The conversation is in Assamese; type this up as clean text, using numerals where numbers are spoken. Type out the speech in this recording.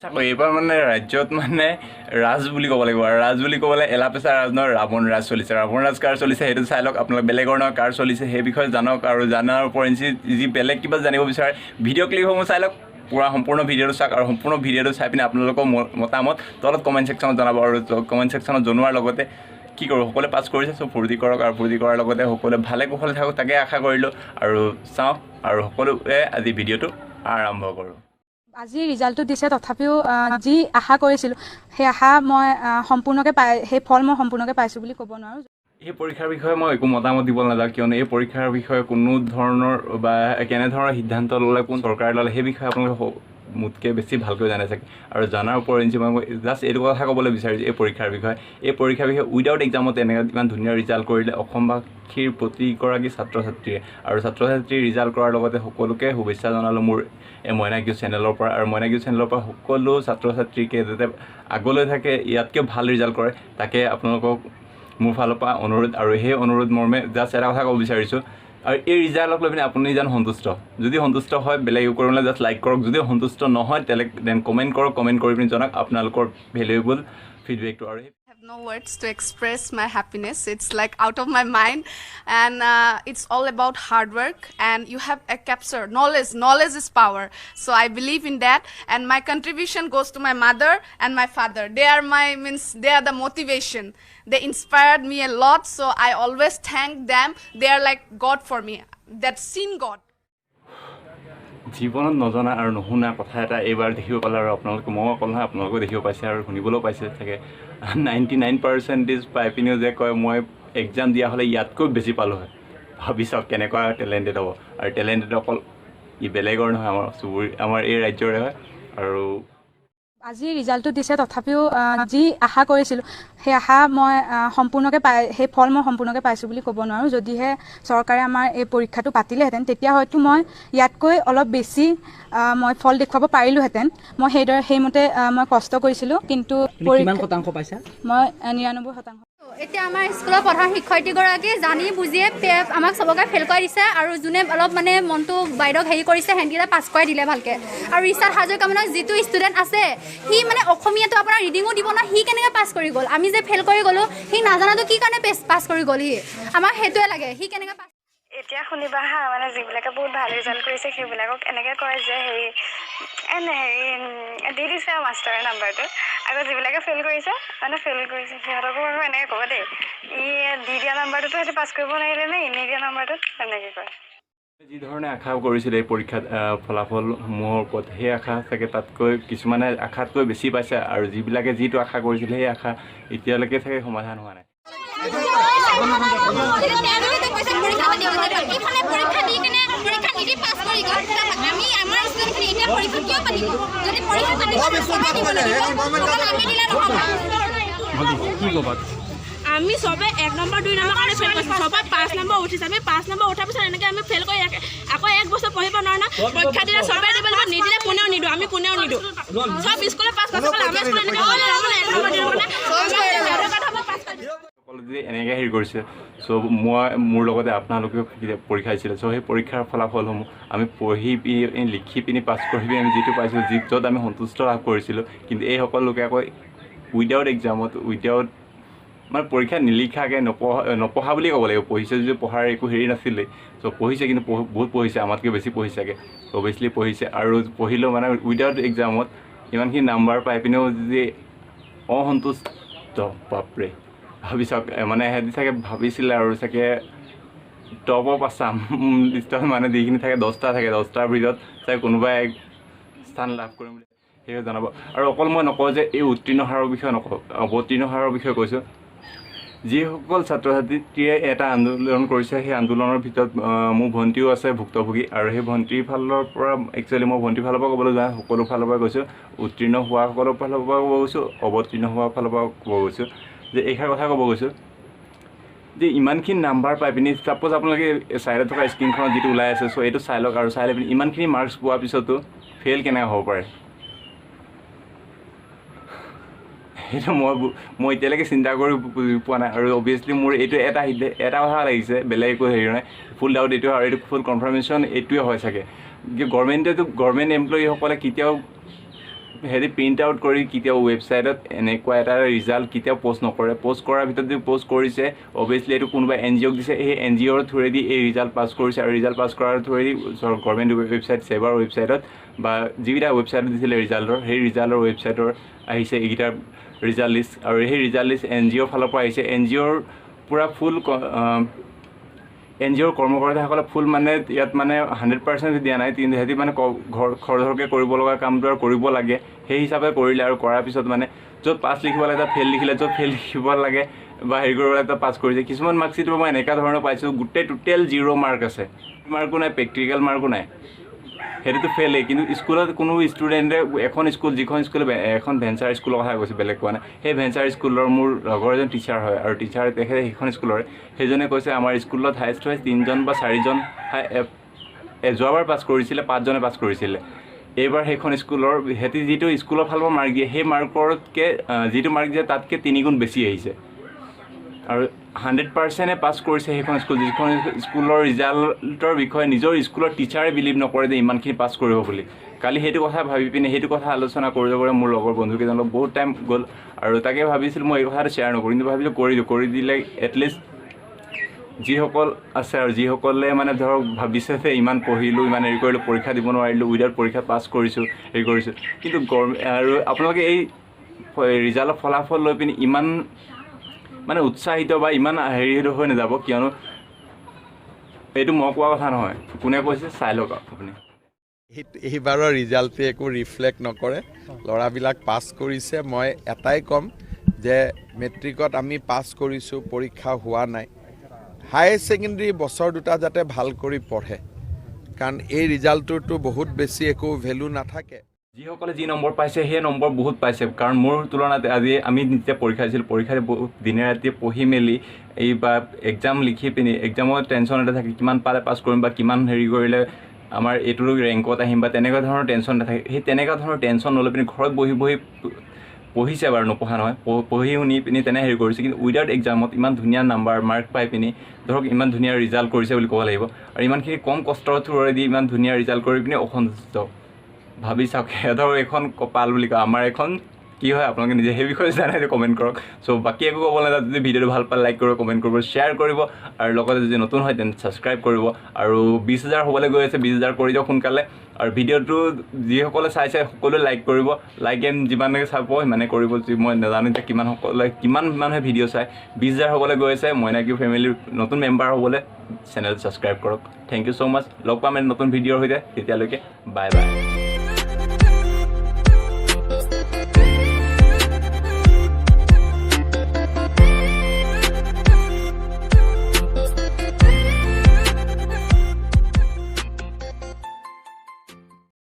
এইবাৰ মানে ৰাজ্যত মানে ৰাজ বুলি ক'ব লাগিব, আৰু ৰাজ বুলি ক'বলৈ এলাপেচা ৰাজ নহয়, ৰাৱণ ৰাজ চলিছে। ৰাৱণ ৰাজ কাৰ চলিছে সেইটো চাই লওক আপোনালোক, বেলেগৰ নহয় কাৰ চলিছে সেই বিষয়ে জানক। আৰু জানাৰ ওপৰঞ্চি যি বেলেগ কিবা জানিব বিচাৰে ভিডিঅ' ক্লিপসমূহ চাই লওক, পূৰা সম্পূৰ্ণ ভিডিঅ'টো চাওক। আৰু সম্পূৰ্ণ ভিডিঅ'টো চাই পিনে আপোনালোকৰ মতামত তলত কমেণ্ট ছেকশ্যনত জনাব। আৰু কমেণ্ট ছেকশ্যনত জনোৱাৰ লগতে কি কৰোঁ, সকলোৱে পাছ কৰিছে, চ' ফূৰ্তি কৰক। আৰু ফূৰ্তি কৰাৰ লগতে সকলোৱে ভালে কুশলে থাকক তাকে আশা কৰিলোঁ। আৰু চাওঁ আৰু সকলোৱে আজি ভিডিঅ'টো আৰম্ভ কৰোঁ। আজি ৰিজাল্টটো দিছে, তথাপিও যি আশা কৰিছিলোঁ সেই আশা মই সম্পূৰ্ণকৈ পাই, সেই ফল মই সম্পূৰ্ণকৈ পাইছোঁ বুলি ক'ব নোৱাৰোঁ। এই পৰীক্ষাৰ বিষয়ে মই একো মতামত দিব নাযাওঁ, কিয়নো এই পৰীক্ষাৰ বিষয়ে কোনো ধৰণৰ বা কেনেধৰণৰ সিদ্ধান্ত ল'লে, কোন চৰকাৰে ল'লে সেই বিষয়ে আপোনালোকে মোতকৈ বেছি ভালকৈ জানে চাগে। আৰু জনাৰ ওপৰঞ্চি মই জাষ্ট এইটো কথা ক'বলৈ বিচাৰিছোঁ এই পৰীক্ষাৰ বিষয়ে, এই পৰীক্ষাৰ বিষয়ে উইদাউট এক্সামত এনেকৈ ইমান ধুনীয়া ৰিজাল্ট কৰিলে অসমবাসীৰ প্ৰতিগৰাকী ছাত্ৰ ছাত্ৰীয়ে। আৰু ছাত্ৰ ছাত্ৰীৰ ৰিজাল্ট কৰাৰ লগতে সকলোকে শুভেচ্ছা জনালোঁ মোৰ এই মইনা কিউ চেনেলৰ পৰা। আৰু মইনা কিউ চেনেলৰ পৰা সকলো ছাত্ৰ ছাত্ৰীকে যাতে আগলৈ থাকে ইয়াতকৈ ভাল ৰিজাল্ট কৰে তাকে আপোনালোকক মোৰ ফালৰ পৰা অনুৰোধ। আৰু সেই অনুৰোধ মৰ্মে জাষ্ট এটা কথা ক'ব বিচাৰিছোঁ, আৰু এই ৰিজাল্টক লৈ পিনে আপুনি যেন সন্তুষ্ট, যদি সন্তুষ্ট হয় বেলেগ একো কৰিব নালাগে, জাষ্ট লাইক কৰক। যদি সন্তুষ্ট নহয় তেলে then comment কৰক, কমেণ্ট কৰি পিনি জনাওক আপোনালোকৰ ভেলুৱেবল ফিডবেকটো। আৰু No words to express my happiness. It's like out of my mind, and it's all about hard work, and you have a capture knowledge. Knowledge is power, so I believe in that, and my contribution goes to my mother and my father. They are my means, they are the motivation. They inspired me a lot, so I always thank them. They are like God for me, that seen God. জীৱনত নজনা আৰু নুশুনা কথা এটা এইবাৰ দেখিব পালে। আৰু আপোনালোকে, মই অকল নহয় আপোনালোকেও দেখিব পাইছে আৰু শুনিবলৈও পাইছে চাগে, 99% পাই পিনিও যে কয় মই এক্সাম দিয়া হ'লে ইয়াতকৈ বেছি পালোঁ হয়। ভাবি চাওক কেনেকুৱা টেলেণ্টেড হ'ব। আৰু টেলেণ্টেড অকল ই বেলেগৰ নহয়, আমাৰ চুবুৰী, আমাৰ এই ৰাজ্যৰে হয়। আৰু আজি ৰিজাল্টটো দিছে, তথাপিও যি আশা কৰিছিলোঁ সেই আশা মই সম্পূৰ্ণকৈ পাই, সেই ফল মই সম্পূৰ্ণকৈ পাইছোঁ বুলি ক'ব নোৱাৰোঁ। যদিহে চৰকাৰে আমাৰ এই পৰীক্ষাটো পাতিলেহেঁতেন তেতিয়া হয়তো মই ইয়াতকৈ অলপ বেছি মই ফল দেখুৱাব পাৰিলোঁহেঁতেন। মই সেইদৰে সেইমতে মই কষ্ট কৰিছিলোঁ, কিন্তু কিমান শতাংশ পাইছা? মই 99%। এতিয়া আমাৰ স্কুলৰ প্ৰধান শিক্ষয়িত্ৰীগৰাকী জানি বুজিয়ে আমাক চবকে ফেইল কৰাই দিছে। আৰু যোনে অলপ মানে মনটো বাইদেউক হেৰি কৰিছে সেহেঁতিকেইটা পাছ কৰাই দিলে ভালকৈ। আৰু ৰিচাৰ্ড হাজৰিকা মানে যিটো ষ্টুডেণ্ট আছে সি মানে অসমীয়াটো আপোনাৰ ৰিডিঙো দিব নহয়, সি কেনেকৈ পাছ কৰি গ'ল? আমি যে ফেইল কৰি গ'লোঁ, সি নাজানাটো কি কাৰণে পাছ কৰি গ'ল? সি আমাক সেইটোৱে লাগে, সি কেনেকৈ পাছ। এতিয়া শুনিবা হা, মানে যিবিলাকে বহুত ভাল ৰিজাল্ট কৰিছে সেইবিলাকক এনেকৈ কয় যে হেৰি এনে হেৰি দি দিছে আৰু মাষ্টৰে নাম্বাৰটো। আকৌ যিবিলাকে ফেইল কৰিছে, মানে ফেইল কৰিছে সিহঁতকো আকৌ এনেকৈ ক'ব দেই, ই দি দিয়া নাম্বাৰটোতো সিহঁতে পাছ কৰিব নোৱাৰিলে নে এনেই দিয়া নাম্বাৰটোত, তেনেকৈ কয়। যি ধৰণে আশা কৰিছিলে এই পৰীক্ষাত ফলাফলসমূহৰ ওপৰত, সেই আশা চাগে তাতকৈ কিছুমানে আশাতকৈ বেছি পাইছে। আৰু যিবিলাকে যিটো আশা কৰিছিলে সেই আশা এতিয়ালৈকে চাগে সমাধান হোৱা নাই। কি ক'বা? আমি চবে 1 নম্বৰ 2 নম্বৰ কাৰণে ফেইল কৰিছোঁ, চবে 5 নম্বৰ উঠিছে। আমি 5 নম্বৰ উঠাৰ পিছত এনেকৈ আমি ফেইল কৰি আকৌ 1 বছৰ পঢ়িব নোৱাৰো না। পৰীক্ষা দিলে চবে দিব লাগিব, নিদিলে কোনেও নিদিওঁ, আমি কোনেও নিদিওঁ। চব স্কুলে পাছ কৰিছে, আমাৰ স্কুলে এনেকৈ 1 নম্বৰ 2 নম্বৰ পাছ কৰি যদি এনেকৈ হেৰি কৰিছে। চ' মই মোৰ লগতে আপোনালোকেও পৰীক্ষা দিছিলে। চ' সেই পৰীক্ষাৰ ফলাফলসমূহ আমি পঢ়ি পিনি লিখি পিনি পাছ কৰি পিনি আমি যিটো পাইছিলোঁ, যি য'ত আমি সন্তুষ্ট লাভ কৰিছিলোঁ, কিন্তু এইসকল লোকে আকৌ উইদাউট এক্সামত, উইদাউট মানে পৰীক্ষা নিলিখাকৈ, নপঢ়া বুলিয়ে ক'ব লাগিব। পঢ়িছে যদিও পঢ়াৰ একো হেৰি নাছিলেই। চ' পঢ়িছে, কিন্তু বহুত পঢ়িছে, আমাতকৈ বেছি পঢ়িছেগৈ, অভিয়াছলি পঢ়িছে। আৰু পঢ়িলেও মানে উইদাউট এক্সামত ইমানখিনি নাম্বাৰ পাই পিনেও যদি অসন্তুষ্ট, বাপৰে ভাবি চাওক। মানে সিহঁতি চাগে ভাবিছিলে আৰু চাগে টপ অফ আছাম লিষ্টত মানে যিখিনি থাকে 10টা থাকে, 10টাৰ ভিতৰত চাগে কোনোবাই এক স্থান লাভ কৰিম বুলি সেয়ে জনাব। আৰু অকল মই নকওঁ যে এই উত্তীৰ্ণ হাৰৰ বিষয়ে নকওঁ, অৱতীৰ্ণ হাৰৰ বিষয়ে কৈছোঁ। যিসকল ছাত্ৰ ছাত্ৰীয়ে এটা আন্দোলন কৰিছে, সেই আন্দোলনৰ ভিতৰত মোৰ ভণ্টিও আছে ভুক্তভোগী। আৰু সেই ভণ্টিৰ ফালৰ পৰা একচুৱেলি মই ভণ্টিৰ ফালৰ পৰা ক'বলৈ যোৱা সকলো ফালৰ পৰা কৈছোঁ, উত্তীৰ্ণ হোৱাসকলৰ ফালৰ পৰা ক'ব গৈছোঁ, অৱতীৰ্ণ হোৱাৰ ফালৰ পৰা ক'ব গৈছোঁ, যে এইষাৰ কথা ক'ব গৈছোঁ যে ইমানখিনি নাম্বাৰ পাই পিনি ছাপ'জ আপোনালোকে ছাইডত থকা স্ক্ৰীণখনত যিটো ওলাই আছে, চ' এইটো চাই লওক। আৰু চাই লৈ পিনি ইমানখিনি মাৰ্কছ পোৱাৰ পিছতো ফেইল কেনেকৈ হ'ব পাৰে সেইটো মই এতিয়ালৈকে চিন্তা কৰি বুজি পোৱা নাই। আৰু অভিয়াছলি মোৰ এইটো এটা কথা লাগিছে, বেলেগ একো হেৰি নাই, ফুল ডাউট এইটোৱে। আৰু এইটো ফুল কনফাৰ্মেশ্যন এইটোৱে হয় চাগে, গভৰ্ণমেণ্টেতো গভৰ্ণমেণ্ট এমপ্লয়ীসকলে কেতিয়াও হেৰি প্ৰিণ্ট আউট কৰি কেতিয়াও ৱেবছাইটত এনেকুৱা এটা ৰিজাল্ট কেতিয়াও প'ষ্ট নকৰে। প'ষ্ট কৰাৰ ভিতৰত যদি প'ষ্ট কৰিছে, অভিয়াছলি এইটো কোনোবা এন জি অ'ক দিছে, সেই এন জি অ'ৰ থ্ৰুৱেদি এই ৰিজাল্ট পাছ কৰিছে। আৰু ৰিজাল্ট পাছ কৰাৰ থ্ৰুৱেদি গভৰ্ণমেণ্ট ৱেবছাইট, ছেবাৰ ৱেবছাইটত বা যিকেইটা ৱেবছাইটত দিছিলে ৰিজাল্টৰ, সেই ৰিজাল্টৰ ৱেবছাইটৰ আহিছে এইকেইটাৰ ৰিজাল্ট লিষ্ট। আৰু সেই ৰিজাল্ট লিষ্ট এন জি অ'ৰ ফালৰ পৰা আহিছে। এন জি অ'ৰ পূৰা ফুল এন জি অ'ৰ কৰ্মকৰ্তাসকলে ফুল মানে ইয়াত মানে 100% দিয়া নাই, কিন্তু সিহঁতি মানে ঘৰ খৰধৰকৈ কৰিব লগা কামটো আৰু কৰিব লাগে সেই হিচাপে কৰিলে। আৰু কৰাৰ পিছত মানে য'ত পাছ লিখিব লাগে তাত ফেইল লিখিলে, য'ত ফেইল লিখিব লাগে বা হেৰি কৰিব লাগে তাত পাছ কৰিছে। কিছুমান মাৰ্কশ্বিট মই এনেকুৱা ধৰণৰ পাইছোঁ, গোটেই টোটেল 0 মাৰ্ক আছে, মাৰ্কো নাই, প্ৰেক্টিকেল মাৰ্কো নাই, সেইটোতো ফেইলেই। কিন্তু স্কুলত কোনো ষ্টুডেণ্টে এখন স্কুল, যিখন স্কুল এখন ভেঞ্চাৰ স্কুলৰ কথা কৈছোঁ, বেলেগ কোৱা নাই, সেই ভেঞ্চাৰ স্কুলৰ মোৰ লগৰ এজন টিচাৰ হয় আৰু টিচাৰ তেখেতে সেইখন স্কুলৰে, সেইজনে কৈছে আমাৰ স্কুলত হায়েষ্ট হায়েষ্ট 3জন বা 4জন যোৱাবাৰ পাছ কৰিছিলে, 5জনে পাছ কৰিছিলে। এইবাৰ সেইখন স্কুলৰ সিহঁতি যিটো স্কুলৰ ফালৰ পৰা মাৰ্ক দিয়ে, সেই মাৰ্কতকৈ যিটো মাৰ্ক দিয়ে তাতকৈ 3 গুণ বেছি আহিছে। আৰু 100% পাছ কৰিছে সেইখন স্কুল, যিখন স্কুলৰ ৰিজাল্টৰ বিষয়ে নিজৰ স্কুলৰ টিচাৰে বিলিভ নকৰে যে ইমানখিনি পাছ কৰিব বুলি। কালি সেইটো কথা ভাবি পিনে সেইটো কথা আলোচনা কৰিব গ'লে মোৰ লগৰ বন্ধুকেইজনৰ লগত বহুত টাইম গ'ল। আৰু তাকে ভাবিছিলোঁ মই এই কথাটো শ্বেয়াৰ নকৰোঁ, কিন্তু ভাবিলোঁ কৰি দিওঁ, কৰি দিলে এটলিষ্ট যিসকল আছে আৰু যিসকলে মানে ধৰক ভাবিছে যে ইমান পঢ়িলোঁ, ইমান হেৰি কৰিলোঁ, পৰীক্ষা দিব নোৱাৰিলোঁ, উইদাউট পৰীক্ষাত পাছ কৰিছোঁ, হেৰি কৰিছোঁ, কিন্তু গভৰ্ণমেণ্ট আৰু আপোনালোকে এই ৰিজাল্টৰ ফলাফল লৈ পিনি ইমান মানে উৎসাহিত বা ইমান হেৰি হৈ নাযাব, কিয়নো এইটো মই কোৱা কথা নহয়, কোনে কৈছে চাই লওক আপুনি। এইবাৰৰ ৰিজাল্টে একো ৰিফ্লেক্ট নকৰে, ল'ৰাবিলাক পাছ কৰিছে। মই এটাই ক'ম যে মেট্ৰিকত আমি পাছ কৰিছোঁ, পৰীক্ষা হোৱা নাই। হায়াৰ ছেকেণ্ডেৰী বছৰ দুটা যাতে ভাল কৰি পঢ়ে, কাৰণ এই ৰিজাল্টটোতো বহুত বেছি একো ভেলু নাথাকে। যিসকলে যি নম্বৰ পাইছে সেই নম্বৰ বহুত পাইছে, কাৰণ মোৰ তুলনাত আজি আমি যেতিয়া পৰীক্ষা দিছিলোঁ, পৰীক্ষা দিনে ৰাতিয়ে পঢ়ি মেলি এই বা এক্সাম লিখি পিনি এক্সামৰ টেনশ্যন এটা থাকে, কিমান পালে পাছ কৰিম বা কিমান হেৰি কৰিলে আমাৰ এইটো ৰেংকত আহিম বা তেনেকুৱা ধৰণৰ টেনশ্যন নাথাকে। সেই তেনেকুৱা ধৰণৰ টেনশ্যন নলৈ পিনি ঘৰত বহি বহি পঢ়িছে বাৰু, নপঢ়া নহয়, পঢ়ি শুনি পিনি তেনে হেৰি কৰিছে। কিন্তু উইদাউট এক্সামত ইমান ধুনীয়া নাম্বাৰ মাৰ্ক পাই পিনি ধৰক ইমান ধুনীয়া ৰিজাল্ট কৰিছে বুলি ক'ব লাগিব। আৰু ইমানখিনি কম কষ্টৰ থ্ৰুৱেদি ইমান ধুনীয়া ৰিজাল্ট কৰি পিনি অসন্তুষ্ট। ভাবি চাওক, সিহঁতৰ এইখন কপাল বুলি কয়, আমাৰ এখন কি হয় আপোনালোকে নিজে সেই বিষয়ে জানে কমেণ্ট কৰক। চ' বাকী একো ক'ব নাযাওঁ। যদি ভিডিঅ'টো ভাল পালে লাইক কৰিব, কমেণ্ট কৰিব, শ্বেয়াৰ কৰিব আৰু লগতে যদি নতুন হয় তেন্তে ছাবস্ক্ৰাইব কৰিব। আৰু 20,000 হ'বলৈ গৈ আছে, 20,000 কৰি দিয়ক সোনকালে। আৰু ভিডিঅ'টো যিসকলে চাইছে সকলোৱে লাইক কৰিব, লাইক এণ্ড যিমানে চাব সিমানে কৰিব। যি মই নাজানো এতিয়া কিমান সকলোৱে কিমান মানুহে ভিডিঅ' চায়। 20,000 হ'বলৈ গৈ আছে, মইনাকিউ ফেমিলিৰ নতুন মেম্বাৰ হ'বলৈ চেনেলটো ছাবস্ক্ৰাইব কৰক। Thank you so মাছ। লগ পাম এটা নতুন ভিডিঅ'ৰ সৈতে, তেতিয়ালৈকে বাই বাই।